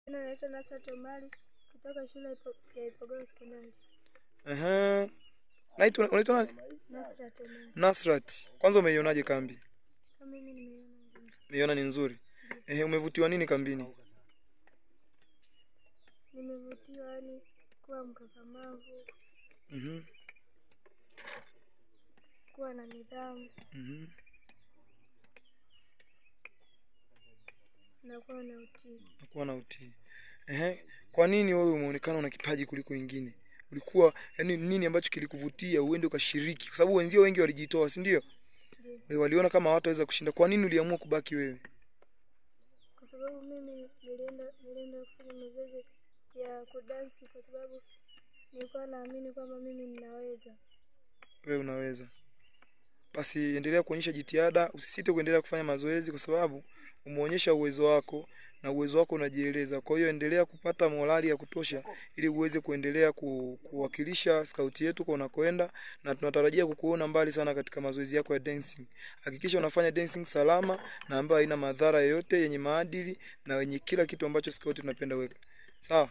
Naitwa Nasrat Omari kutoka shule ya Ipogolo Sekondari. Aha. Naitwa, unaitwa nani? Nasrat Omari. Nasrat. Kwanza umeionaje kambi? Kama mimi nimeiona nzuri. Umeiona ni nzuri. Ehe, umevutiwa nini kambini? Nimevutiwa yani kuwa mkakamavu, kuwa na nidhamu na kuwa na utii. Na kuwa na utii. Ehe, kwa nini wewe umeonekana una kipaji kuliko wengine? Ulikuwa yani nini ambacho kilikuvutia uende ukashiriki? Kwa sababu wenzio wengi walijitoa, si ndio? Ndio. Waliona kama hawataweza kushinda. Kwa nini uliamua kubaki wewe? Kwa sababu mimi nilienda kufanya mazoezi ya kudansi kwa sababu nilikuwa naamini kwamba mimi ninaweza. Wewe unaweza. Basi endelea kuonyesha jitihada, usisite kuendelea kufanya mazoezi kwa sababu umeonyesha uwezo wako na uwezo wako unajieleza. Kwa hiyo endelea kupata morali ya kutosha ili uweze kuendelea kuwakilisha skauti yetu kwa unakoenda, na tunatarajia kukuona mbali sana katika mazoezi yako ya dancing. Hakikisha unafanya dancing salama na ambayo haina madhara yoyote, yenye maadili na yenye kila kitu ambacho skauti tunapenda weka. Sawa?